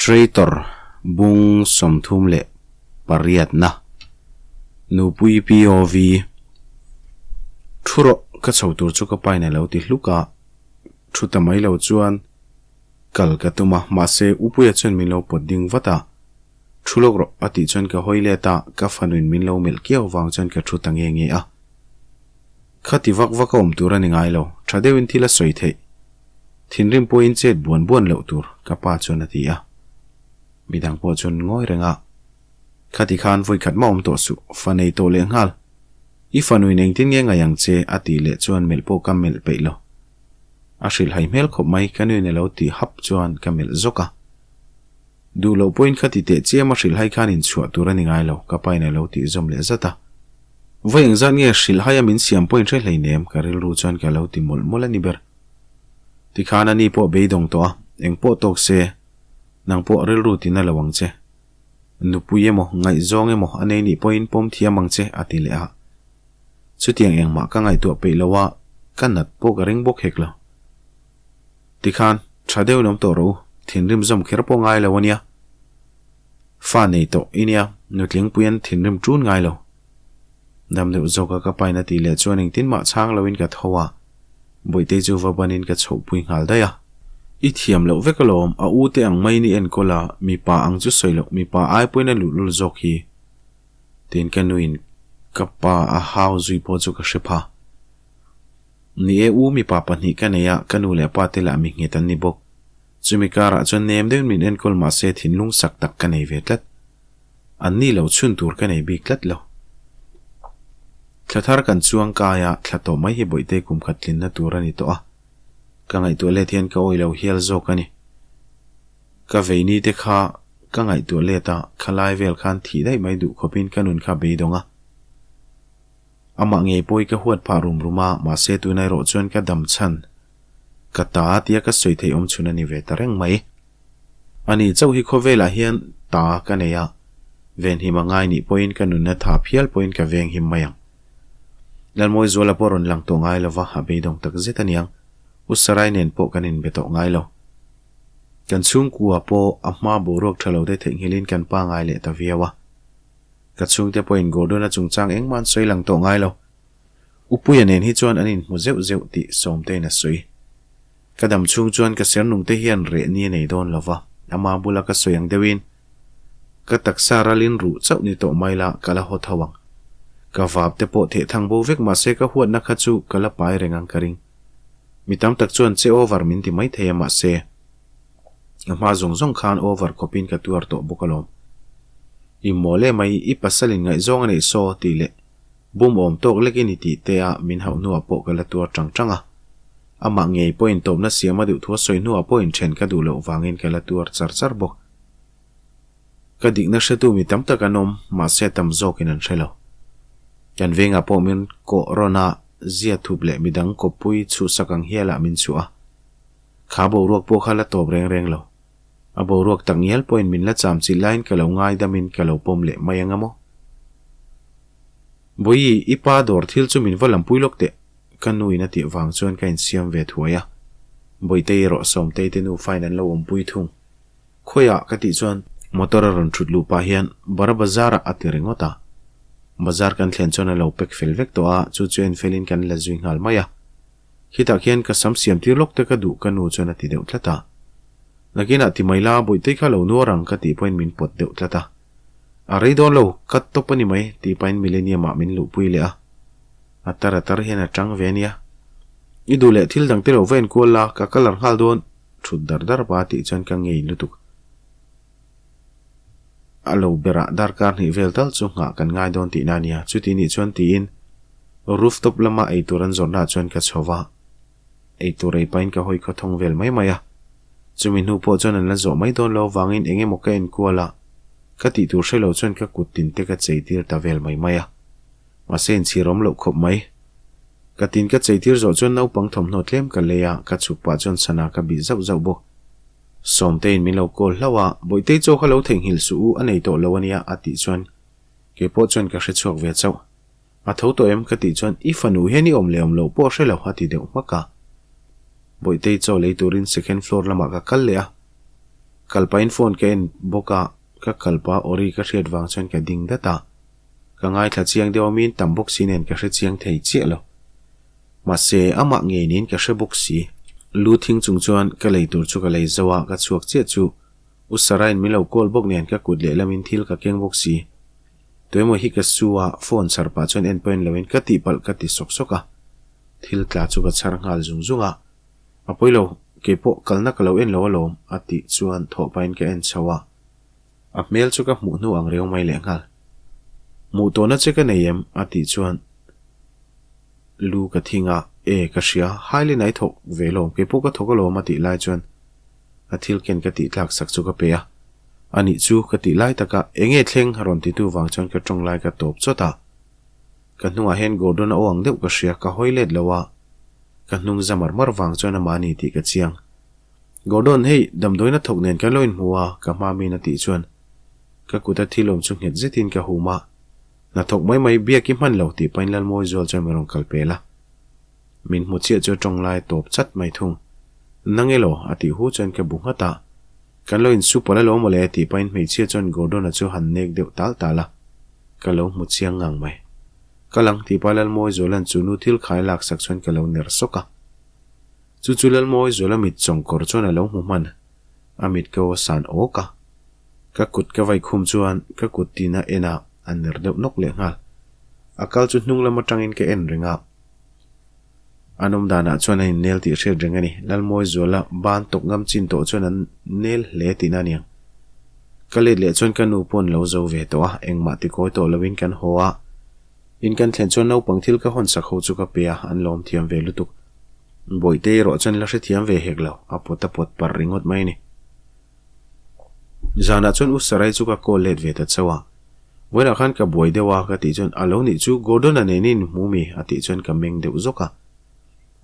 Traitor bung 38na Nupui POV Thu rawh ka chho tur chu ka pain a lo ti hluk a, thu ta mai lo chuan kal ka tum a, mahse Upuia chuan min lo pawt ding vat a, Thu lawk rawh a tih chuan ka hawi let a, ka fanuin min lo melh kiau vang chuan ka thu ta nge nge a. Khati vak vak a awm tur a ni ngai lo, tha deuhin thil a sawi theih. Thinrim pawhin chet buan buan loh tur, ka pa chuan a ti a. Midang pawh chuan ngawi reng a. Khati khan vawi khat mah awm tawh suh, fa nei tawh leh nghal. I fanuin engtin nge ngai ang che a tih leh chuan melh pawh ka melh peih lo. A hrilhhai hmel khawp mai, ka nuin a lo ti hap chuan ka melh zawk a. Duh loh pawhin kha ti teh chiam a hrilhhai khan inchhuah tur a ni ngai lo, ka pain a lo tih zawm leh zat a. Vawi engzat nge hrilhhaia min siam pawhin hre hleinem, ka rilru chuan ka lo ti mawlh mawlh a ni ber. Tikhan a ni pawh beidawng tawh a, eng pawh tawk se, nang pawh rilru tina lo ang che. Nupui emaw, ngaihzawng emaw a nei nih pawhin pawm thiam ang che, a ti leh a. Chutiang engmah ka ngaihtuah peih lo a, ka nat pawh ka ring bawk hek lo. Tikhan, tha deuhin awm tawh rawh u, thinrim zawm kher pawh ngai lo a nia. Fa nei tawh i nia, nutlingpui an thinrim ṭun ngai lo. Dam deuh zawka ka pain a tih leh chuan engtin mah chhang loin ka tho a, Bawihtei chu va banin ka chhohpui nghal daih a. I thiam loh vek alawm, a u te ang maiin i enkawl a, mipa ang chu sawi loh, mipa ai pawhin a luhlul zawk hi. Tiin ka nuin ka pa a hau zui pawh chu ka hre pha. Ni e, u mipa pahnih ka nei a, ka nu leh pa te lah mi nghet an ni bawk. Chumi karah chuan nem deuhin min enkawl mahse thinlung sak tak ka nei ve tlat. An ni lo chhun tur ka nei bik tlat lo. Thla thar kan chuang kai a, thla tawh mai hi Bawihtei kum khat tlinna tur a ni tawh a. Ka ngaihtuah let hian ka awih lo hial zawk a ni. Ka veini te kha ka ngaihtuah let a, khalai vel khan thih daih mai duh khawpin ka nun kha beidawng a. Amah ngei pawh hi ka huat phah rum rum a, mahse tuna erawh chuan ka dam chhan ka ta tia ka sawi theih awm chhun a ni ve ta reng mai. Ani chauh hi khawvelah hian ta ka nei a, venhim a ngai nih pawhin ka nunna tha phial pawhin ka venghim mai ang. Lalmawizuala pawh rawn lang tawh ngai lova, a beidawng tak zet aniang. U Sarai nen pawh kan inbe tawh ngai lo. Kan chhungkua pawh a hma boruak tha lo te theihnghilhin kan pangai leh ta viau a. Ka chhungte pawhin Gordon-a chungchang engmah an sawi lang tawh ngai lo. Upuia nen hi chuan an inhmu zeuh zeuh tih Sawmtein a sawi. Ka dam chhung chuan ka sernungte hian reh ni a nei dawn lo va, ama bula ka sawi ang deuhin ka taksa ralin ruh chauh ni tawh mai la ka la haw tho ang. Ka vap te pawh theh thang bo vek mahse ka huatna kha chu ka la pai reng ang ka ring. Mi tam tak chuan che over min ti mai thei a mahse a hma zawng zawng khan over khawpin ka tuar tawh bawk alawm. I mawl em mai i pasal in ngaihzawng a neih saw tih leh Bum awm tawk lek i ni tih te a min hauh hnuah pawh ka la tuar tang tang a. Amah ngei pawhin tawpna siam a duh thu a sawi hnuah pawhin then ka duh loh vangin ka la tuar char char bawk. Ka dikna hretu mi tam tak an awm, mahse tam zawkin an hre lo. Kan vengah pawh min kawh rawn a, zia thup leh midang kawppui chhuhsak ang hialah min chhuah a. Kha boruak pawh kha la tawp reng reng lo. A boruak tak ngial pawhin min la cham chilh laiin ka lo ngaidamin ka lo pawm leh mai anga maw? Bawihi, i pa dawr thil chu min va lampui lawk teh, ka nuin a tih vang chuan ka insiam ve thuai a. Bawihtei erawh Sawmtei te nu fain an lo awmpui thung. Khawiah ka tih chuan motor a rawn thut luh pah hian Bara Bazar ah a ti ringawt a. Bazar kan thlen chuan a lo pack fel vek tawh a, chu chu en felin kan la zui nghal mai a. Khitah khian ka sam siam tir lawk te ka duh ka nu chuan a ti deuh tlat a. Nakinah ti mai la, Bawihtei kha lo nuar ang ka tih pawhin min pawt deuh tlat a. A rei dawn lo, ka tawp a ni mai tih pahin Millennium ah min luhpui leh a. A tar a tar hian a tang ve a nia. I duh leh thil dang te lo va enkual la, ka colour nghal dawn, thut dar dar pa tih chuan ka ngei lutuk. A lo berah darkar hnih vel tal chu nghah kan ngai dawn tihna a nia, chuti nih chuan tiin rooftop lama eitur an zawrhnaah chuan ka chho va. Eitur ei pahin ka hawi khawthawng vel mai mai a. Chumi hnu pawh chuan an la zawh mai dawn lo avangin eng emaw ka enkual a, ka tih tur hre lo chuan ka kut tin te ka chei tir ta vel mai mai a. Mahse inchhir awm loh khawp mai. Ka tin ka chei tir zawh chuan naupang thawmhnaw tlem ka lei a, ka chhuk pah chuan sana ka bih zauh zauh bawk. Sawmteiin min lo call hlauh a, Bawihtei chaw kha lo theihnghilh suh u, a nei tawh lo a nia a tih chuan kei pawh chuan ka hre chhuak ve chauh. A tho tawh em? ka tih chuan I fanu hian i awm leh awm loh pawh hre lo a ti deuh hmak a. Bawihtei chaw lei turin second floor lamah ka kal leh a. Kal pahin phone ka en bawk a, ka kal pah aw ri ka hriat vang chuan ka ding dat a. Ka ngaithla chiang deuh a miin tam bawk si nen ka hre chiang thei chiah lo. Mahse, amah ngei niin ka hre bawk si. Lu thing chung chuan ka lei tur chu ka lei zo a, ka chhuak chiah chu U Sarah-in min lo call bawk nen ka kut lehlamin thil ka keng bawk si. Tuemaw hi ka su a, phone chhar pah chuan en pawh en loin ka tihpalh ka ti sawk sawk a. Thil tla chu ka chhar nghal zung zung a. A pawi lo, keipawh kalna ka lo en lo alawm a tih chuan thawh pahin ka en chho a. A hmel chu ka hmuh hnu ang riau mai lehnghal. Hmuh tawhna che ka nei em? a tih chuan lu ka thing a, E, ka hria, Hailey nai thawk ve lawm, keipawh ka thawk alawm a tih lai chuan a thil ken ka tih tlak sak chu ka pe a. A nih chu ka tih lai taka enge thleng a rawn titu vang chuan ka tawng lai ka tawp chawt a. Ka hnungah hian Gordon a aw ang deuh ka hria, ka hawi let lo a, ka hnung za mar mar vang chuan amah a ni tih ka chiang. Gordon, hei damdawiin a thawk nen kan lo inhmu a, ka hma min a tih chuan ka kut a thil awm chu nghet zetin ka hum a, hnathawk mai mai biak i hman lo tih pahin Lalmawizual chuan min rawn kal pel a. Min hmu chiah chu a tawng lai tawp chat mai thung. Nang elaw? a tih hu chuan ka bu nghat a. Kan lo insu palh alawm mawle tih pahin hmeichhia chuan Gordon-a chu han nek deuh tal tal a. Ka lo hmu chiang ngang mai. Ka lang tih pa Lalmawizuala'n chu nu thil khai laksak chuan ka lo ner sawk a. Chu chu Lalmawizuala mit chawngkawr chuan a lo hmu hman. A mit ko a san awk a. Ka kut ka vai khum chuan ka kut tin a en a, a ner deuh nawk leh nghal. A kal chu hnung lam atangin ka en reng a. An awm danah chuan an innel tih hriat reng a ni. Lalmawizuala ban tawk ngam chin tawh chuan an nel hle tihna a niang. Ka let leh chuan ka nu pawh an lo zo ve tawh a, engmah tikawi tawh loin kan haw a. In kan thlen chuan naupang thil ka hawn sak ho chu ka pe a, an lawm thiam ve lutuk. Bawihte erawh chuan la hrethiam ve hek lo, a pawt a pawt parh ringawt mai a ni. Zanah chuan U Sarai chu ka call let ve ta chauh a, Vawiinah khan ka buai deuh a ka tih chuan a lo nih chu Gordon-a nen in hmu mi a tih chuan ka meng deuh zawk a.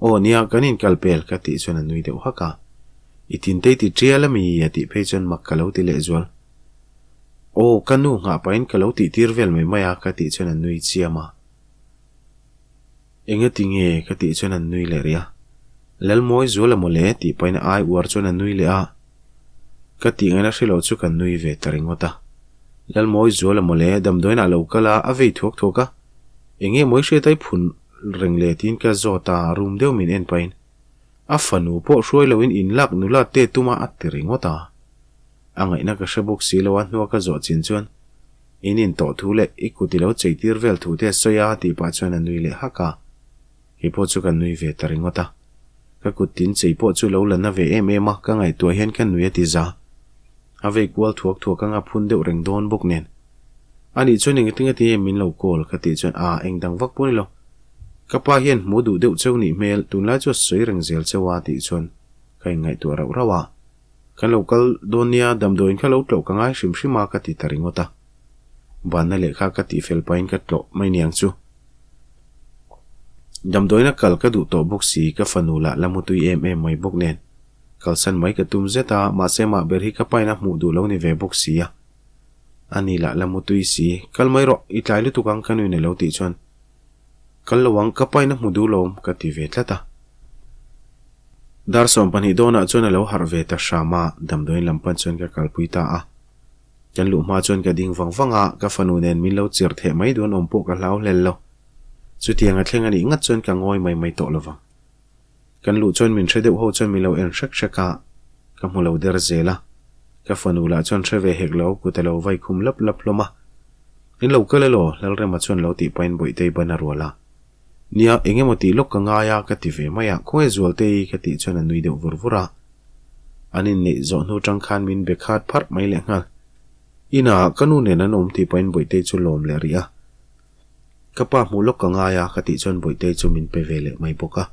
Aw nia kan inkal pel ka tih chuan a nui deuh hak a. I tintei ti tial a mi a tih phei chuan mak ka lo ti lehzual. Aw ka nu nghah pahin ka lo tih tir vel mai mai a ka tih chuan a nui chiam a. Enga ti nge ka tih chuan an nui leh rih a. Lalmawi zual a mawle tih pahin a ai uar chuan a nui leh a. Ka tih ngaihna hre lo chu ka nui ve ta ringawt a. Lalmawi zual a mawle damdawiin ah lo kal a, a vei thuak thuak a. Enge mawi hriat ai phun reng le tiin ka zawt a, rum deuh min en pahin a fanu pawh hruai loin inlak nula te tum a a ti ringawt a. A ngaihna ka hre bawk si lo a hnua ka zawh chin chuan in in tawh thu leh i kut i lo chei tir vel thu te a sawi a tih pah chuan a nui leh hak a. Kei pawh chu ka nui ve ta ringawt a. Ka kut tin chei pawh chu lo la na ve em em a, ka ngaihtuah hian ka nui a ti za. A vei kual thuak thuak anga phun deuh reng dawn bawk nen. Anih chuan engtin a ti em min lo call ka tih chuan a eng dang vak pawh ni lo. Ka pa hian hmu duh deuh cheu nih hmel tunlai chu a sawi reng zel cheu a tih chuan ka inngaihtuah rauh rauh a. Kan lo kal dawn nia, damdawiin kha lo tlawh ka ngai hrim hrim a ka ti ta ringawt a. Banna lehkha ka tih fel pahin ka tlawh mai niang chu. Damdawiin a kal ka duh tawh bawk si, ka fanu lah la mutui em em mai bawk nen. Kalsan mai ka tum zet a, mahse mah ber hi ka pain a hmuh duh lo ni ve bawk si a. Ani lah la mutui si, kal mai rawh, i tlai lutuk ang ka nuin a lo tih chuan Kal lo ang, ka pain a hmu duh lo ka ti ve tlat a. Dar 12 dawnah chuan a lo harh ve ta hram a, damdawiin lam pan chuan ka kalpui ta a. Kan luh hma chuan ka ding vang vang a, ka fanu nen min lo chirh theh mai duan awm pawh ka hlau hlel lo. Chutiang a thleng a nih ngat chuan ka ngawi mai mai tawh lovang. Kan luh chuan min hre deuh ho chuan min lo en hrek hrek a, ka hmu lo der zel a. Ka fanu lah chuan hre ve hek lo, kut a lo vai khum lap lap hlawm a. In lo kal elaw? Lalrema chuan lo tih pahin Bawihtei ban a rual a. Nia, eng emaw tih lawk ka ngai a, ka ti ve mai a, khawnge Zualtei? ka tih chuan a nui deuh vur vur a. An inneih zawh hnu tang khan min be khat pharh mai lehnghal. Inah ka nu nen an awm tih pahin Bawihtei chu lawm leh rih a. Ka pa hmuh lawk ka ngai a, ka tih chuan Bawihtei chu min pe ve leh mai bawk a.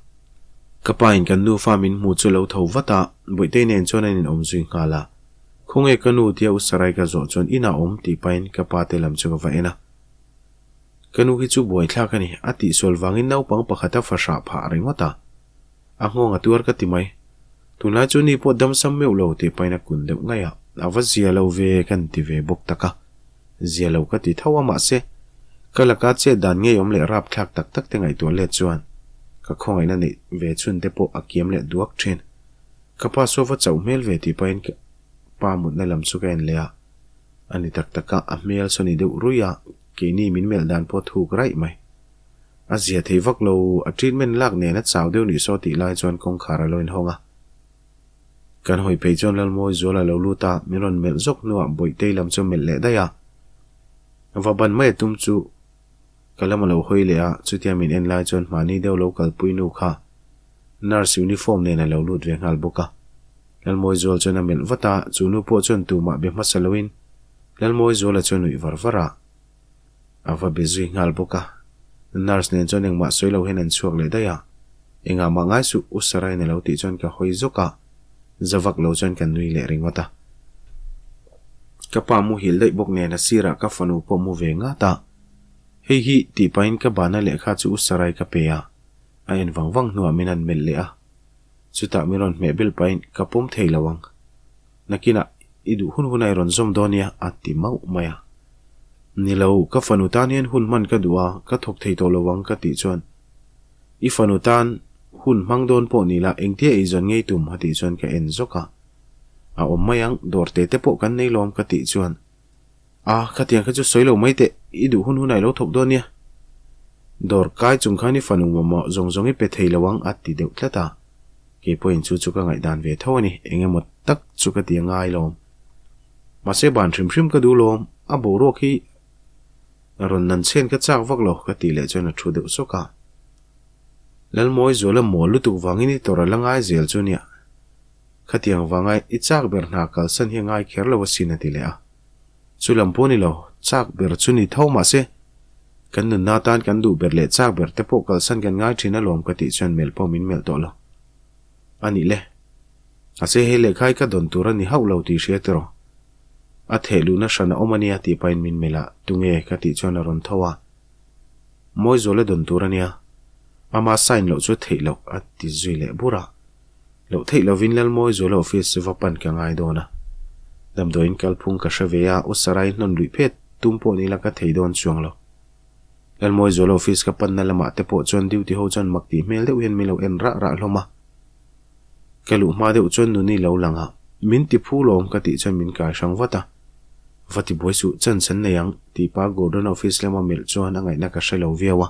Ka pa in kan nufa min hmu chu lo tho vat a, Bawihtei nen chuan an inawm zui nghal a. Khawnge ka nu tia u Sarai ka zawh chuan inah awm tih pahin ka pa te lam chu ka va en a. Ka nu hi chu buaithlak a ni, a tihsual vangin naupang pakhat a fahrah phah ringawt a. A nghawng a tuar ka ti mai. Tunlai chu ni pawh damsam meuh lo tih pahin a kun deuh ngaih a, a va zia lo ve kan ti ve bawk tak a. Zia lo ka ti tho a mahse, ka laka chet dan ngeiawm leh rapthlak tak tak te ngaihtuah let chuan ka khawngaihna neih ve chhun te pawh a kiam leh duak thin. Ka pa saw va chauh hmel ve tih pahin ka. pa mutna lam chu ka en leh a. A ni tak tak a, a hmel saw ni deuh ruih a, keini min melh dan pawh thuk raih mai. A zia thei vak lo, a treatment lak nen a chau deuh nih saw tih lai chuan kawngkhar a lo inhawng a. Kan hawi phei chuan Lalmawi zual a lo lut a, min rawn melh zawk hnuah Bawihtei lam chu a melh leh daih a. Va ban mai a tum chu ka lam a lo hawi leh a, chutia min en lai chuan hmahni deuh lo kalpui nu kha nurse uniform nen a lo lut ve nghal bawk a. Lalmawi zual chuan a melh vat a, chu nu pawh chuan tumah be hmasa loin Lalmawi zuala chu a nuih var var a. A va be zui nghal bawk a. Nurse nen chuan engmah sawi lo hian an chhuak leh daih a. Engah mah ngai suh, U Sarah-in a lo tih chuan ka hawi zawk a, za vak lo chuan ka nui leh ringawt a. Ka pa muhil daih bawk nen a sirah ka fanu pawh mu ve ngat a. Hei hi tih pahin ka bana lehkha chu U Sarah-i ka pe a, a en vang vang hnuah min han melh leh a. Chutah min rawn hmeh belh pahin ka pawm thei lo ang. Nakinah i duh hun hunah i rawn zawm dawn nia a ti mauh mai a. Ni lo, ka fanu tan hian hun hman ka duh a, ka thawk thei tawh lo ang ka tih chuan I fanu tan hun hmang dawn pawh ni la engtia ei zawn ngei tum a tih chuan ka en zawk a. A awm mai ang, dawr te te pawh kan nei lawm ka tih chuan A, khatiang kha chu sawi lo mai teh, i duh hun hunah i lo thawk dawn nia. Dawr kai chung khan i fanu mamawh zawng zawng i pe thei lo ang a ti deuh tlat a. Kei pawhin chu chu ka ngaihdan ve tho a ni, eng emaw tak chu ka ti a ngai lawm. Mahse ban hrim hrim ka duh lawm, a boruak hi rawn nan chhen ka chak vak lo ka tih leh chuan a thu deuh sawk a. Lalmawi zuala mawl lutuk vangin i tawrh a la ngai zel chu nia. Khatiang vanga i chak ber hna kalsan hi a ngai kher lo asin a ti leh a. Chu lam pawh ni lo, chak ber chu ni tho mahse, kan nunna atan kan duh ber leh chak ber te pawh kalsan kan ngai thin alawm ka tih chuan melh pawh min melh tawh lo. A nih le. Mahse hei lehkha hi ka dawn tur a ni hauh lo tih hria tiraw. A theh luhna hran a awm a nia tih pahin min melh a, tunge ka tih chuan a rawn tho a. Mawizuala dawn tur a nia. Ama sign loh chu theih loh a ti zui leh bur a. Loh theih lovin Lalmawizuala office va pan ka ngai dawn a. Damdawiin kalphung ka hre ve a, U Sarai hnawn luih phet tum pawh ni la ka thei dawn chuang lo. Lalmawizuala office ka panna lamah te pawh chuan duty ho chuan mak tih hmel deuh hian min lo en rah rah hlawm a. Ka luh hma deuh chuan Nuni lo lang a, min ti phu lawm ka tih chuan min kai hrang vat a. Va ti buai suh, chance an nei ang, tih pa Gordon office lama melh chuan a ngaihna ka hre lo viau a.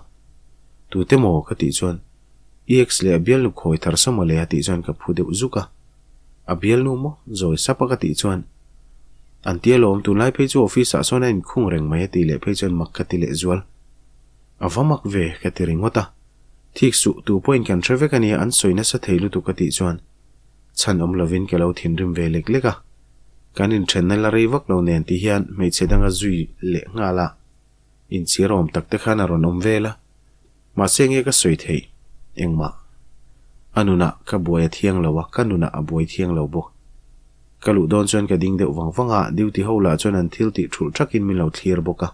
Tute maw? ka tih chuan EX leh a bialnu khawi thar saw mawle a tih chuan ka phu deuh zuk a. A bialnu maw? Zawi sap a ka tih chuan An tia lawm, tunlai phei chu office ah sawn a inkhung reng mai a tih leh phei chuan mak ka ti leh zual. A va mak ve, ka ti ringawt a. Thik suh, tu pawhin kan hre vek a nia, an sawi nasa thei lutuk ka tih chuan chhan awm lovin ka lo thinrim ve lek lek a. Kan inthenna la rei vak lo nen ti hian hmeichhe danga zui leh nghal a, inchhir awm tak te khan a rawn awm vel a. Mahse nge ka sawi theih? Engmah. A nunah ka buai a thiang lo a, ka nunah a buai thiang lo bawk. Ka luh dawn chuan ka ding deuh vang vang a, duty ho lah chuan an thil tih thulh thakin min lo thlir bawk a.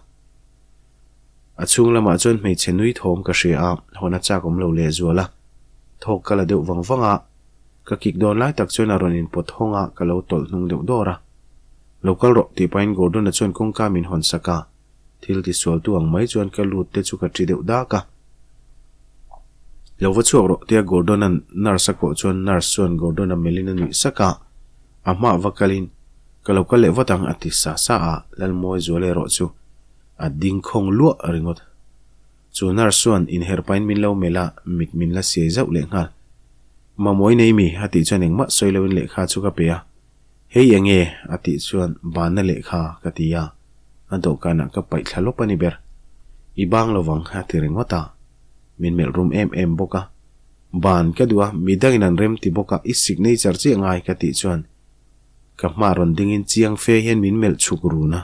A chhung lamah chuan hmeichhe nui thawm ka hria a, hawn a chak awm lo lehzual a. Thawk ka la deuh vang vang a, ka kik dawn lai tak chuan a rawn inpawt hawng a, ka lo tawlh hnung deuh dawr a. Lo kal rawh tih pahin Gordon-a chuan kawngka min hawn sak a. Thil tisualtu ang mai chuan ka lut te chu ka ṭi deuh dak a. Lo va chhuak rawh tia Gordon-a'n nurse a kawh chuan nurse chuan Gordon-a melhin a nuih sak a, a hmah va kalin, Ka lo kal leh vat ang a ti sa sa a, Lalmawi zual erawh chu a ding khawng luah ringawt. Chu nurse chuan inher pahin min lo melh a, mit min la siai zauh leh nghal. Mamawi nei mi? a tih chuan engmah sawi loin lehkha chu ka pe a. Hei enge? a tih chuan banna lehkha ka ti a, a dawhkanah ka paih thla lawp a ni ber. I bang lovang a ti ringawt a, min melh rum em em bawk a. Ban ka duh a, midangin an rem ti bawk a, i signature chiah ngai ka tih chuan ka hma rawn dingin chiang fe hian min melh chhuk run a.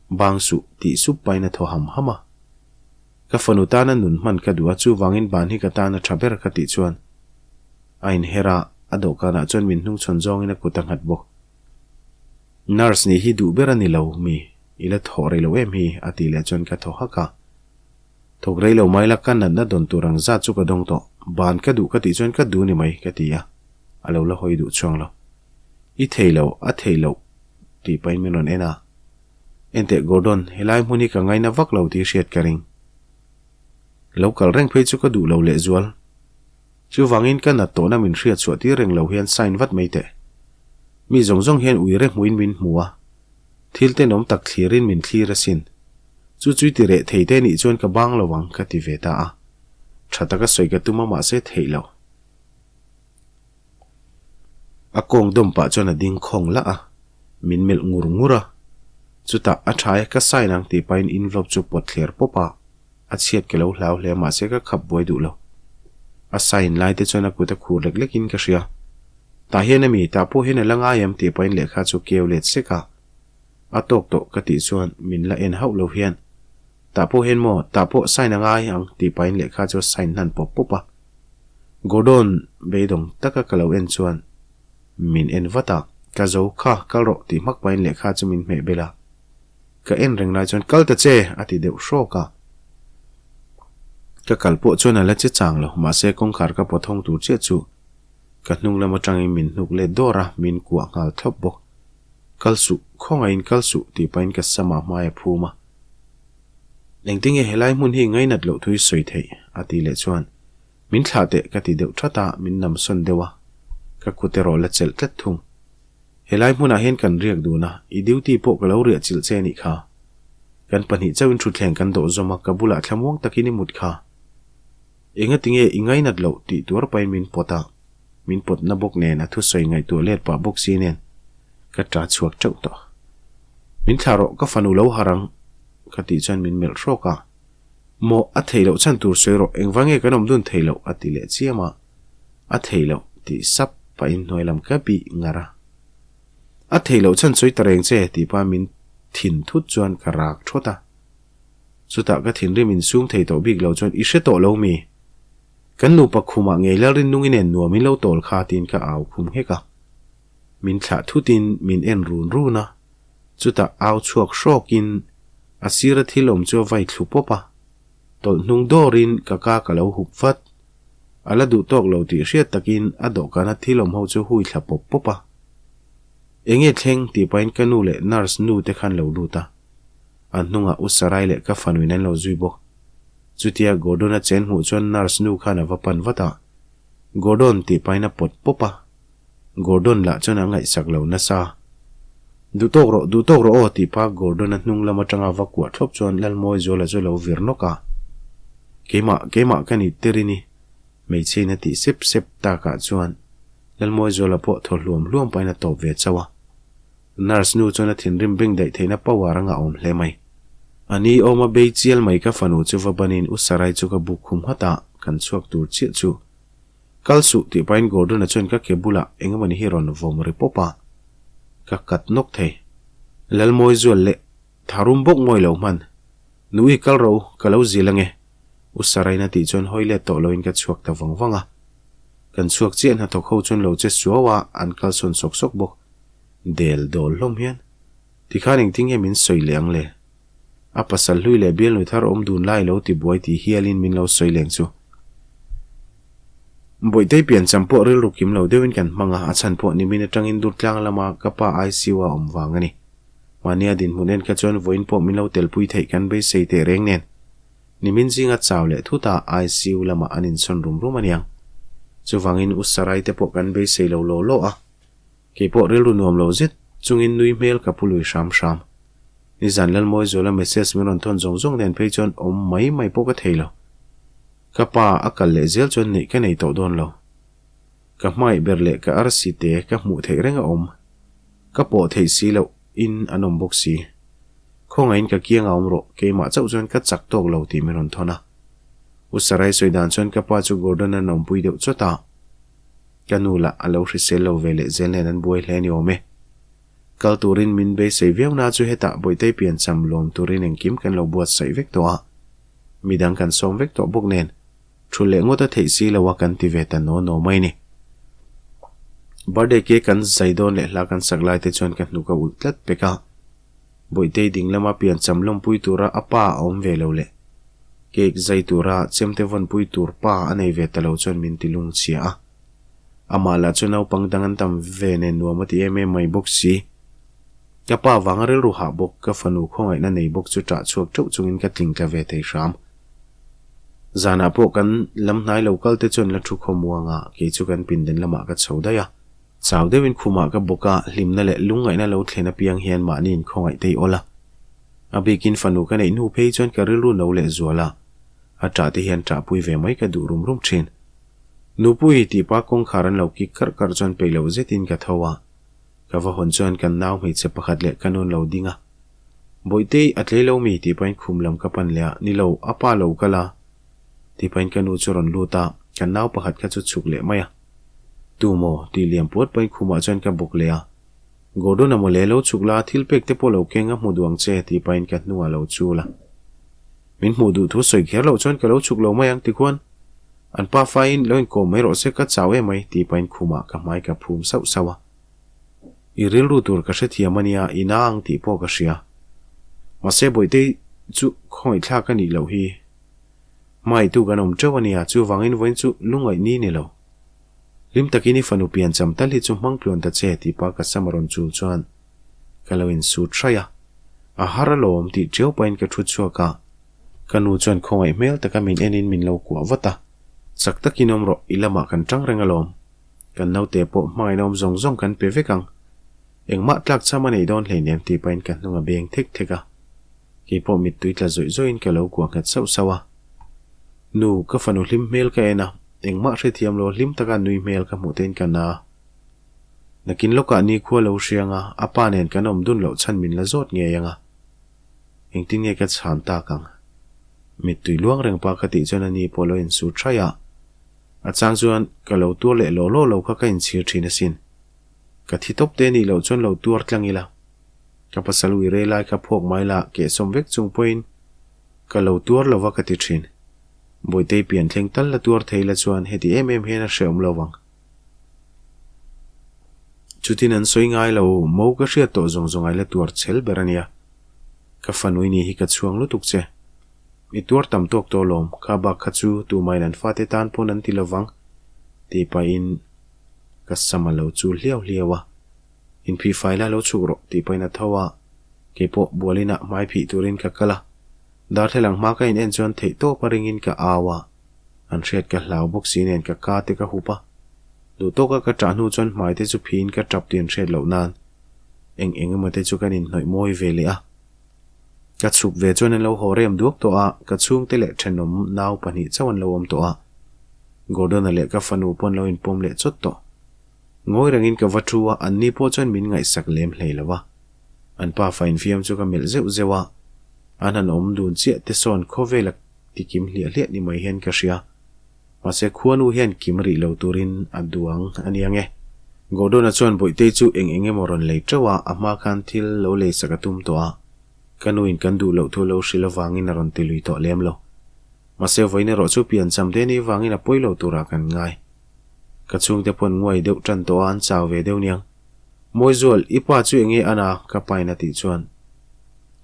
Bang suh tih sup pahin a thaw ham ham a. Ka fanu tana nun hman ka duh a, chuvangin ban hi ka tan a tha ber ka tih chuan a inher a, a dawhkanah chuan min hnungchhawn zawngin a kut a nghat bawk. Nurse nih hi duh ber a ni lo mi, i la thawh rei lo em hi a tih leh chuan ka thaw hak a. Thawk rei lo mai la ka natna dawn tur ang zat chu ka dawng tawh, ban ka duh ka tih chuan ka duh ni mai ka ti a, a lo la hawi duh chuang lo. I thei lo, a thei loh tih pahin min rawn en a. Enteh Gordon, helai hmun hi ka ngaina vak lo tih hriat ka ring. Lo kal reng phei chu ka duh lo lehzual. Chuvangin ka nat tawhna min hriat chhuah tir reng lo hian sign vat mai teh. Mi zawng zawng hian uire hmuin min hmu a, thil tenawm tak thlirin min thlir asin. Chu chu i ti reh thei te nih chuan ka bang lo ang ka ti ve ta a. Tha taka sawi ka tum a mahse theih lo. A kawng dawm pah chuan a ding khawng lah a, min melh ngur ngur a. Chutah a tha e ka sign ang tih pahin envelope chu pawt thler pawp a, a chhiat ka lo hlau hle a mahse ka khap buai duh lo. A sign lai te chuan a kut a khur lek lek in ka hria. Tah hian ami, tah pawh hian a la ngai em tih pahin lehkha chu keu let sek a. A tawk tawh ka tih chuan min la en hauh lo hian, Tah pawh hian maw, tah pawh sign a ngai ang tih pahin lehkha chu a sign hnan pawp pawp a. Gordon beidawng taka ka lo en chuan min en vat a, Ka zo kha, kal rawh tih hmak pahin lehkha chu min hmeh bel a. Ka en reng lai chuan kal ta che a ti deuh hrawk a. Ka kal pawh chuan a la che chang lo, mahse kawngkhar ka pawt hawng tur chiah chu ka hnung lam atangin min hnuk let dawr a, min kuah nghal thlawp bawk. Kal suh, khawngaihin kal suh tih pahin ka samah hmai a phum a. Engtinge helai hmun hi ngainat loh thu i sawi theih? a ti leh chuan, Min thlah teh ka ti deuh that a, min nam sawn deuh a, ka kut erawh la chelh tlat thung. Helai hmunah hian kan riak dun a, i duty pawh ka lo riah chilh che anih kha. Kan pahnih chauhin thutthleng kan dawh zawm a, ka bulah thlamuang takin i mut kha. Engatinge i ngainat loh tih tuar pahin min pawt a, min pawtna bawk nen a thusawi ngaihtuah let pah bawk si nen ka ta chhuak teuh tawh. Min thlah rawh ka fanu lo har ang ka tih chuan min melh hrawk a, Maw a theih loh chhan tur sawi rawh engvang nge kan awm dun theih loh a ti leh chiam a, A theih loh tih sap pahin hnuai lam ka bih ngar a. A theih loh chhan sawi ta reng che tih pa min thin thut chuan ka rak thawt a. Chutah ka thinrim insum thei tawh bik lo chuan i hre tawh lo mi? Kan nupa khumah ngei Lalrinnungi nen nuam in lo tawl kha tiin ka au khum nghek a. Min thlah thutin min en run run a, chutah au chhuak hrawkin a sira thil awm chu a vai thlu pawp a. Tawlh hnung dawrin ka ka ka lo hup vat. A la duh tawk lo tih hriat takin a dawhkana thil awm ho chu hui thla pawp pawp a. Enge thleng tih pahin ka nu leh nurse nu te khan lo lut a. A hnungah U Sarai leh ka fanuin an lo zui bawk. Chutia Gordon-a chen hmuh chuan nurse nu khan a va pan vat a, Gordon tih pahin a pawt pawp a. Gordon lah chuan a ngaihsak lo nasa. Duh tawk rawh, duh tawk rawh aw tih pa Gordon-a hnung lam atanga va kuah thlawp chuan Lalmawizuala chu lo vir nawk a. Keimah, keimah ka ni Terini, hmeichhiain a tih sep sep takah chuan Lalmawizuala pawh thaw hluam hluam pahin a tawp ve chauh a. Nurse nu chuan a thinrim beng daih theihna power a ngah awm hle mai. A ni awm a bei chial mai ka fanu chu va banin U Sarai chu ka buk khum nghat a, kan chhuak tur chiah chu. Kal suh tih pahin Gordon-a chuan ka ke bulah engemawni hi rawn vawm ri pawp a, ka kat nawk thei. Lalmawi zual leh tharum bawk ngawi lo hman. Nu i kal ro, ka lo zil ange. U Sarai-in a tih chuan hawi let tawh loin ka chhuak ta vang vang a. Kan chhuak chiah hnathawk ho chuan lo che suau a, an kalsawn sawk sawk bawk. Del dawl hlawm hian tikhan engtin nge min sawi leh ang le? A pasal hlui leh bialnu thar awm dun lai lo ti buai tih hialin min lo sawi leng chu. Bawihtei piancham pawh rilru kim lo deuhin kan hmang a, a chhan pawh nimin atangin Durtlang lama ka pa ICU a awm vang a ni. Mahnia dinhmun en kha chuan vawiin pawh min lo telpui theih kan beisei teh reng nen. Nimin zinga chau leh thutah ICU lamah an insawn rum rum aniang. Chuvangin U Sarai te pawh kan beisei lo law law a. Kei pawh rilru nuam lo zet chungin nui hmel ka pu lui hram hram. Nizan Lalmawizuala message min rawn thawn zawng zawng nen phei chuan awm mai mai pawh ka thei lo. Ka pa a kal leh zel chuan neih ka nei tawh dawn lo. Ka hmangaih ber leh ka arsi te ka hmuh theih reng a awm. Ka pawh theih si loh in an awm bawk si. Khawngaihin ka kiang a awm rawh, keimah chauh chuan ka chak tawk lo tih min rawn thawn a. U Sarai sawi dan chuan ka pa chu Gordon an awmpui deuh chawt a. Ka nu lah a lo hrisel lo ve leh zel nen an buai hle a ni awm e. Kal turin min beisei viau na chu hetah Bawihtei piancham lawm turin engkim kan lo buatsaih vek tawh a, midang kan sawm vek tawh bawk nen thu leh ngawt a theih si lo a kan ti ve ta naw naw mai ni. Birthday cake kan zai dawn leh hla kan sak lai te chuan ka hnuk a ulh tlat pek a, Bawihtei ding lama piancham lawmpui tura a pa a awm ve lo leh cake zai tura chemte vawnpui tur pa a nei ve ta lo chuan min ti lungchhia a. Amah lah chu naupang dang an tam ve nen nuam a ti em em mai bawk si. Ka pa vanga rilru hah bawk, ka fanu khawngaihna nei bawk chu ṭah chhuak ṭeuh chungin ka tling tla ve thei hram. Zanah pawh kan lam hnai lo kal te chuan la thu khawmuang a, kei chu kan pindan lamah ka chho daih a. Chau deuhin khumah ka bawk a, hlimna leh lungngaihna lo thlen apiang hian mahni inkhawngaih tei awl a. A bikin fanu ka neih hnu phei chuan ka rilru no leh zual a, a ṭah te hian ṭahpui ve mai ka duh rum rum ṭhin. Nupui tih pa kawngkhar an lo kik karh karh chuan peih loh zetin ka tho a, ka va hawn chuan kan nau hmeichhe pakhat leh ka nun lo ding a. Bawihtei a tlei lo mi tih pahin khum lam ka pan leh a, ni lo, a pa lo kal a tih pahin ka nu chu rawn lut a, kan nau pakhat kha chu chhuk leh mai a. Tu maw? tih liam puat pahin khumah chuan ka bawk leh a. Gordon-a mawle lo chhuk la, thil pek te pawh lo keng a hmu duh ang che tih pahin ka hnungah lo chul a. Min hmuh duh thu sawi kher loh chuan ka lo chhuk lo mai ang tikhuan an pa faiin lo inkawm mai rawh se ka chau em mai tih pahin khumah ka hmai ka phum sauh sauh a. I rilru tur ka hrethiam a nia, i na ang tih pawh ka hria. Mahse Bawihtei chu khawngaihthlak a nih loh hi. Hmaitu kan awm teuh a nia, chuvangin vawiin chu lungaih ni ni lo. Hlim takin i fanu pian cham tal hi chu hmang tluan ta che tih pa ka sam a rawn chul chuan ka lo insut hraih a. A har alawm tih tiau pahin ka thu chhuak a. Ka nu chuan khawngaih hmel taka min enin min lo kuah vat a. Chak takin awm rawh, i lamah kan tang reng alawm. Kan naute pawh hmangaihna awm zawng zawng kan pe vek ang. Engmah tlak cham a nei dawn hleinem tih pahin ka hnung a beng thek thek a. Kei pawh mittui tla zawih zawihin ka lo kuah nghet sauh sauh a. Nu, ka fanu hlim hmel ka en a, engmah hrethiam lo hlim taka nui hmel ka hmuh tein ka na. Nakin lawkah nikhua lo hriang a, a pa nen kan awm dun loh chhan min la zawt ngei ang a. Engtin nge ka chhan tak ang? Mittui luang reng pa ka tih chuan ani pawh lo insut hraih a. A chang chuan ka lo tuar leh law law lo kha ka inchhir thin asin. Ka thi tawp te nih loh chuan lo tuar tlang ila. Ka pasal ui rei lai kha phawk mai la kehsawm vek chung pawhin ka lo tuar lo va ka ti thin. Bawihtei pian thleng tal la tuar thei la chuan heti em em hian a hrehawm lo vang. Chutin an sawi ngai lo, mo ka hriat tawh zawng zawng ai la tuar chhel ber a nia. Ka fanui ni hi ka chhuang lutuk che. I tuar tam tawk tawh lawm, kha bak kha chu tumain an fate tan pawn an ti lo vang, tih pahin ka sam a lo chul hliau hliau a. Inphih fai la lo chhuk rawh, tih pahin a tho a. Keipawh bualinah hmai phih turin ka kal a. Darthlalang hma ka in en chuan theih tawp a ringin ka au a. An hriat ka hlau bawk si nen ka ka te ka hup a. Duh tawka ka ṭah hnu chuan hmai te chu phiin ka ṭap tih an hriat loh nan eng eng emaw te chu kan inhnawih mawi ve leh a. Ka chhuk ve chuan an lo haw rem duak tawh a, ka chhungte leh ṭhenawm nau pahnih chauh an lo awm tawh a. Gordon-a leh ka fanu pawh an lo inpawm leh chawt tawh. Ngawi rengin ka va ṭhu a, anni pawh chuan min ngaihsak lem hlei lo a. An pa fa infiam chu ka melh zeuh zeuh a, an han awm dun chiah te sawn khawvela ti kim hliah hliah ni mai hian ka hria. Mahse khuanu hian kim rih lo turin a duang a nia nge. Gordon-a chuan Bawihtei chu eng eng emaw rawn lei teuh a, a hma khan thil lo leisak a tum tawh a. Ka nuin kan duh loh thu lo hrilh avangin a rawn ti lui tawh lem lo. Mahse vawiin erawh chu pian cham te ni vangin a pawi lo turah kan ngai. Ka chhungte pawn nguai deuh tan tawh a, an chau ve deuh niang. Mawizual, i pa chu enge an a? ka pain a tih chuan,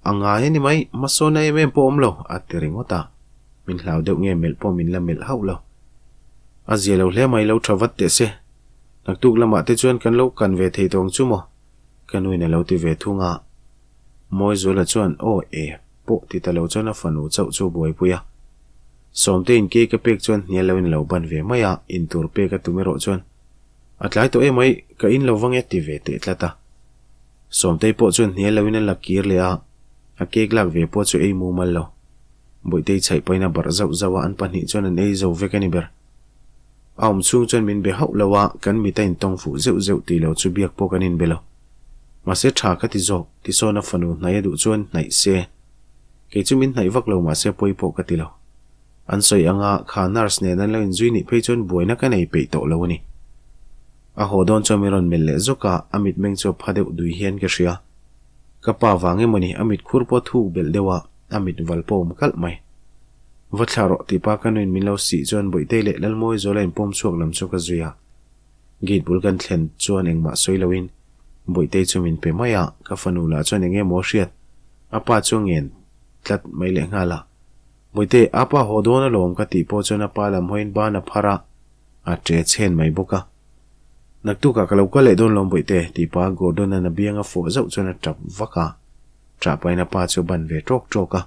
A ngai a ni mai, hmasawnna em em pawh awm lo, a ti ringawt a. Min hlau deuh nge melh pawh min la melh hauh lo. A zia lo hle mai, lo tha vat teh se. Naktuk lamah te chuan kan lo kan ve thei tawng chu maw? Ka nuin a lo ti ve thung a. Mawizuala chuan, Aw e, pawh ti ta lo chuan a fanu chauh chu a buaipui a. Sawmteiin kei ka pek chuan hnial loin a lo ban ve mai a, intur pek a tum erawh chuan, A tlai tawh em mai, ka in lo vang e ti ve teh tlat a. Sawmtei pawh chuan hnial loin a la kir leh a, a cake lak ve pawh chu ei mumal lo. Bawihtei chhaih pahin a barh zauh zauh a, an pahnih chuan an ei zo vek a ni ber. A awm chhung chuan min be hauh lo a, kan mit a intawng fuh zeuh zeuh tih lo chu biak pawh kan inbe lo. Mahse tha ka ti zawk, tisawn a fanu hnaih a duh chuan hnaih se. Kei chu min hnaih vak lo mahse pawi pawh ka ti lo. An sawi anga kha nurse nen an lo inzui nih phei chuan buaina ka nei peih tawh lo a ni. A haw dawn chuan min rawn melh leh zawk a, a mitmeng chu a pha deuh dui hian ka hria. Ka pa vang emaw ni, a mit khur pawh thuk belh deuh a, a mit val pawh awm kalh mai. Va thla rawh tih pa ka nuin min lo sih chuan Bawihtei leh Lalmawi Zuala inpawm chhuak lam chu ka zui a. Gate bul kan thlen chuan engmah sawi loin Bawihtei chu min pe mai a, ka fanu lah chuan eng emaw a hriat, a pa chu a ngen tlat mai lehnghal a. Bawihtei, a pa haw dawn alawm ka tih pawh chuan a pa lam hawiin ban a phar a, a ṭe chhen mai bawk a. Naktukah ka lo kal leh dawn lawm Bawihte, tih pa Gordon-a'n a biang a fawh zauh chuan a ṭap vak a, ṭah pahin a pa chu a ban ve ṭawk ṭawk a.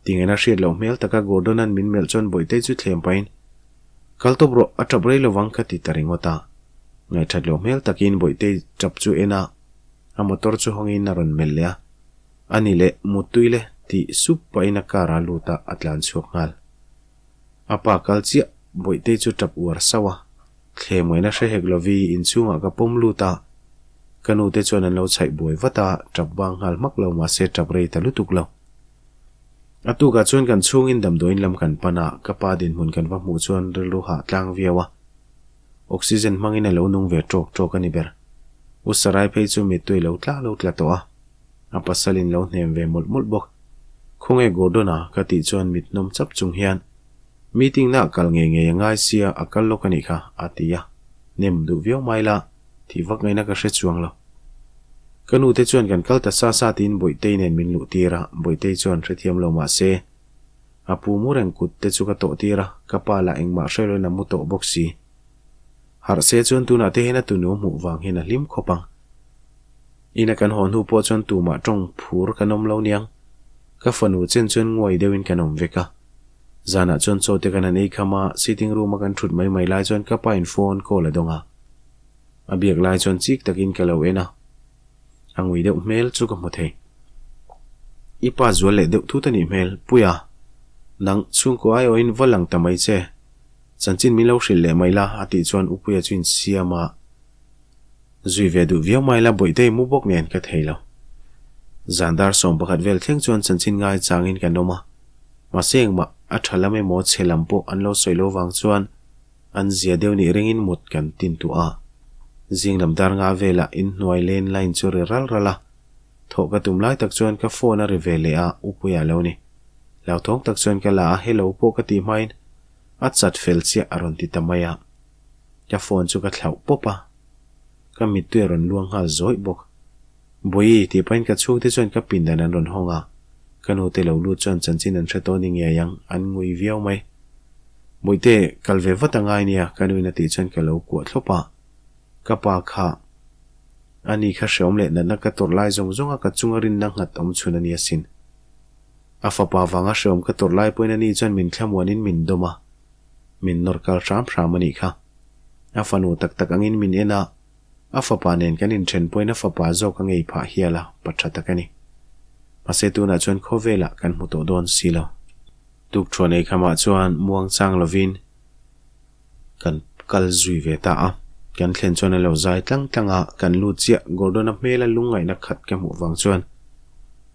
Tingaina hriat loh hmel taka Gordon-a'n min melh chuan Bawihtei chu thlem pahin, Kal tawp rawh, a ṭap rei lovang ka ti ta ringawt a. Ngaihthat loh hmel takin Bawihtei tap chu en a, a motor chu hawngin a rawn melh leh a. A ni leh, Muttui le tih sup pahin a car a lut a, a tlan chhuak nghal. A pa kal chiah, Bawihtei chu tap uar sauh a. Thlem ngaihna hre hek lovi inchhungah ka pawm lut a, ka nu te chuan an lo chhaih buai vat a, tap bang nghal hmak lo mahse tap rei ta lutuk lo. A tukah chuan kan chhungin damdawiin lam kan pan a, ka pa dinhmun kan va hmuh chuan rilru hah tlang viau a. Oxygen hmangin a lo nung ve tawk tawk a ni ber. U Sarai phei chu mittui lo tla lo tla tawh a, a pasalin lo hnem ve mawlh mawlh bawk. Khawnge Gordon-a? ka tih chuan mit hnawm chap chung hian Meeting na kal ngei ngei a ngai sia a kal lawk a nih kha, a ti a. Nem duh viau mai la, tih vak ngaihna ka hre chuang lo. Ka nu te chuan kan kal ta sa sa tiin Bawihtei nen min luh tir a, Bawihtei chuan hrethiam lo mah se, a pu mu reng kut te chu ka tawh tir a, ka pa lah engmah hre loin a mu tawh bawk si. Harh se chuan tunah te hian a tunu hmuh vang hian a hlim khawp ang. Ina kan haw hnu pawh chuan tumah tawng phur kan awm lo niang. Ka fanu chen chuan nguai deuhin kan awm vek a. Zanah chuan chaw te kan han ei kham a, sitting room a kan thut mai mai lai chuan ka pa in phone call a dawng a. A biak lai chuan chik takin ka lo en a. A ngui deuh hmel chu ka hmu thei. I pa zual leh deuh thut a nih hmel, Puia. Nang, chhungkaw aiawhin va lang ta mai che. Chanchin min lo hrilh leh mai la, a tih chuan Upuia chu insiam a. Zui ve duh viau mai la, Bawihtei mu bawk nen ka thei lo. Zan dar 11 vel thleng chuan chanchin ngai changin kan awm a. Mahse engmah a tha lam emaw chhe lam pawh an lo sawi lo vang chuan an zia deuh nih ringin mut kan tin tuah a. Zing lam dar nga velah inhnuai lane line chu ri ral ral a. Thawh ka tum lai tak chuan ka phone a ri ve leh a, Upuia lo ni. Hlauthawng tak chuan ka la a, hello pawh ka tih hmain a chat fel chiah a rawn ti ta mai a. Ka phone chu ka thlauh pawp a, ka mittui a rawn luang nghal zawih bawk. Bawihi tih pahin ka chhungte chuan ka pindan an rawn hawng a, ka nute lo lut chuan chanchin an hre tawh ni ngei ang, an ngui viau mai. Bawihte, kal ve vat a ngai nia, ka nuin a tih chuan ka lo kuah thlawp a. Ka pa kha, ani kha hreawm leh natna ka tawrh lai zawng zawng a ka chunga rinna nghat awm chhun a ni asin. A fapa vanga hreawm ka tawrh lai pawhin ani chuan min thlamuanin min dawm a, min nawr kal hram hram a nih kha. A fanu tak tak angin min en a. A fapa nen kan inthen pawhin a fapa zawk a ngei phah hial a, pa tha tak a ni. Mahse tunah chuan khawvelah kan hmu tawh dawn si lo. Tukthuan ei khamah chuan muang chang lovin kan kal zui ve ta a. Kan thlen chuan a lo zai tlang tlang a, kan lut chiah Gordon-a hmela lungngaihna khat ka hmuh vang chuan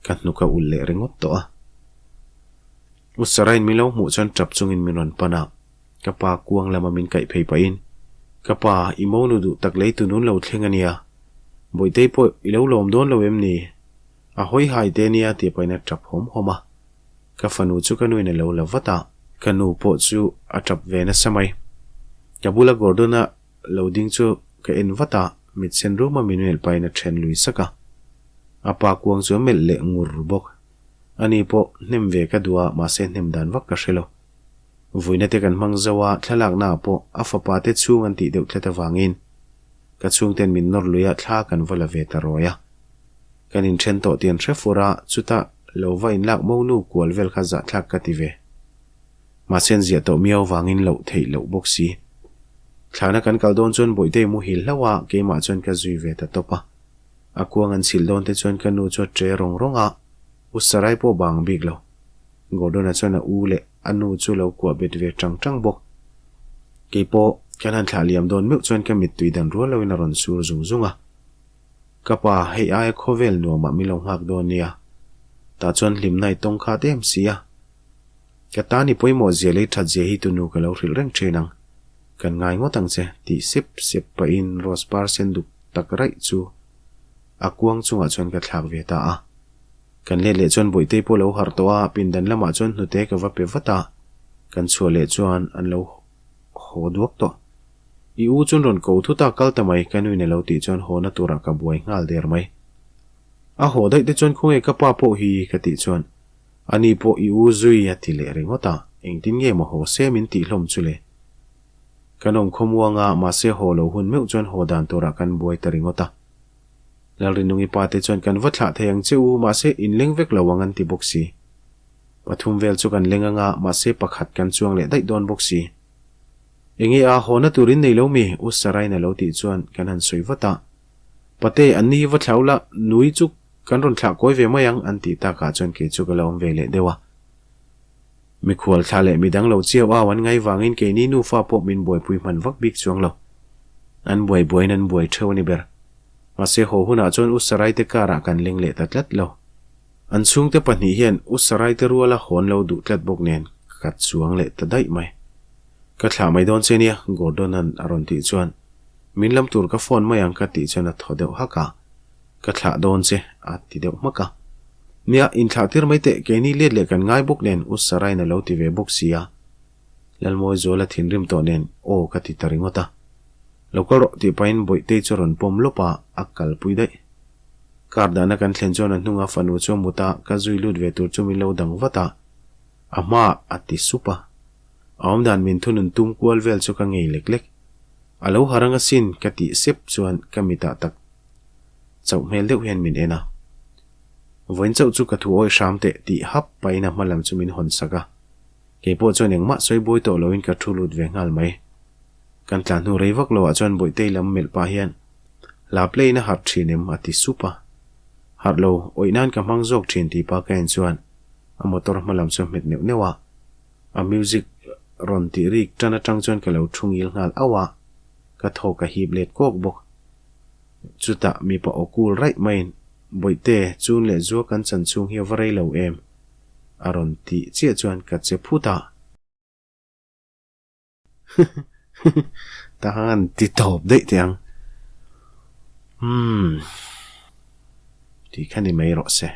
ka hnuk a ulh leh ringawt tawh a. U Sarah-in min lo hmuh chuan tap chungin min rawn pan a. Ka pa kuang lama min kaih phei pahin, Ka pa, i monu duh tak lei tu nun lo thleng a nia. Bawihtei pawh i lo lawm dawn lo em ni? A hawi hai te nia tih pahin a tap hawm hawm a. Ka fanu chu ka nuin a lo la vat a. Ka nu pawh chu a tap ve nasa mai. Ka bula Gordon-a lo ding chu ka en vat a, mit sen ruma min melh pahin a then lui sak a. A pa kuang chu a melh leh ngur bawk. Ani pawh hnem ve ka duh a, mahse hnem dan vak ka hre lo. Vuina te kan hmang zo a, thlalakna ah pawh a fapa te chhung an tih deuh tlat avangin ka chhungten min nawr lui a, thla kan va la ve ta rawi a. Kan inthen tawh tih an hre fur a, chutah lo va inlak mo nu kual vel kha zahthlak ka ti ve. Mahse an ziah tawh miau avangin loh theih loh bawk si. Thlana kan kal dawn chuan Bawihtei muhil hlauh a, keimah chuan ka zui ve ta tawp a. A kuang an chhilh dawn te chuan ka nu chu a tre rawng rawng a, U Sarai pawh bang bik lo. Gordon-a chuan a u leh a nu chu lo kuah bet ve tang tang bawk. Kei pawh kan han thlah liam dawn meuh chuan ka mittui dan rual loin a rawn sur zung zung a. Ka pa, hei aia khawvel nuamah min lo nghak dawn nia. Tah chuan hlimna i tawng khat em si a. Ka tan i pawimawh zia lei that zia hi tunu ka lo hrilh reng thin ang. Kan ngai ngawt ang che, tih sep sep pahin rose par sen duk tak raih chu a kuang chungah chuan ka thlak ve ta a. Kan let leh chuan Bawihtei pawh lo harh tawh a, pindan lamah chuan hnute ka va pe vat a, kan chhuah leh chuan an lo haw duak tawh. I u chuan rawn ko thut a, kal ta mai, ka nuin a lo tih chuan hawna turah ka buai nghal der mai. A haw daih te chuan khawnge ka pa pawh hi ka tih chuan, Ani pawh i u zui a ti leh ringawt a, engtin nge maw haw se min tih hlawm chu le? Kan awm khawmuang a, mahse haw lo hun meuh chuan haw dan turah kan buai ta ringawt a. Lalrinungi pa te chuan kan va thlah thei ang che u, mahse in leng vek lo ang an ti bawk si. Pathum vel chu kan leng anga, mahse pakhat kan chuang leh daih dawn bawk si. Enge a haw na tur in nei lo mi? U Sarain a lo tih chuan kan han sawi vat a. Pate, an ni hi va thlau la, nui chu kan rawn thlah kawi ve mai ang an tih takah chuan kei chu ka la awm ve leh deuh a. Mikhual thla leh midang lo chiau au an ngai vangin keini nufa pawh min buaipui hman vak bik chuang lo. An buai buaiin an buai theuh a ni ber. Mahse haw hunah chuan U Saraite car ah kan leng leh ta tlat lo. An chhungte pahnih hian U Saraite ruala hawn lo duh tlat bawk nen ka chuang leh ta daih mai. Ka thlah mai dawn che nia, Gordon-a'n a rawn tih chuan min lam tur ka phone mai ang ka tih chuan a thaw deuh hak a. Ka thlah dawn che, a ti deuh hmak a. Nia, inthlah tir mai teh, keini let leh kan ngai bawk nen U Sarain a lo ti ve bawk si a. Lalmawizuala thinrim tawh nen aw ka ti ta ringawt a. Lo kal rawh tih pahin Bawihtei chu a rawn pawm lawp a, a kalpui daih. Car dahna kan thlen chuan a hnunga fanu chu a mut a, ka zui lut ve tur chu min lo dang vat a, a hmaah a ti sup a. A awmdan min thunun tum kual vel chu ka ngei lek lek. A lo harh ang asin ka tih sep chuan ka mitah tak chauh hmel deuh hian min en a. Vawiin chauh chu ka thu awih hram teh tih hap pahin a hma lam chu min hawn sak a. Kei pawh chuan engmah sawi buai tawh loin ka thu lut ve nghal mai. Kan tlan hnu rei vak loah chuan Bawihtei lam melh pah hian Hla play in a harh thin em? a ti sup a. Harh lo, awih nan ka hmang zawk thin tih pa ka en chuan a motor hma lam chu a hmet neuh neuh a. A music rawn tih rik tan atang chuan ka lo thu ngil nghal auh a, ka thaw ka hip let kawk bawk. Chutah mipa aw kul raih maiin, Bawihte, chun leh zua kan chan chhung hi a va rei lo em? a rawn tih chiah chuan ka che phut a. Tahan ti tawp daih teh ang. Umm. Tih kha ni mai rawh se.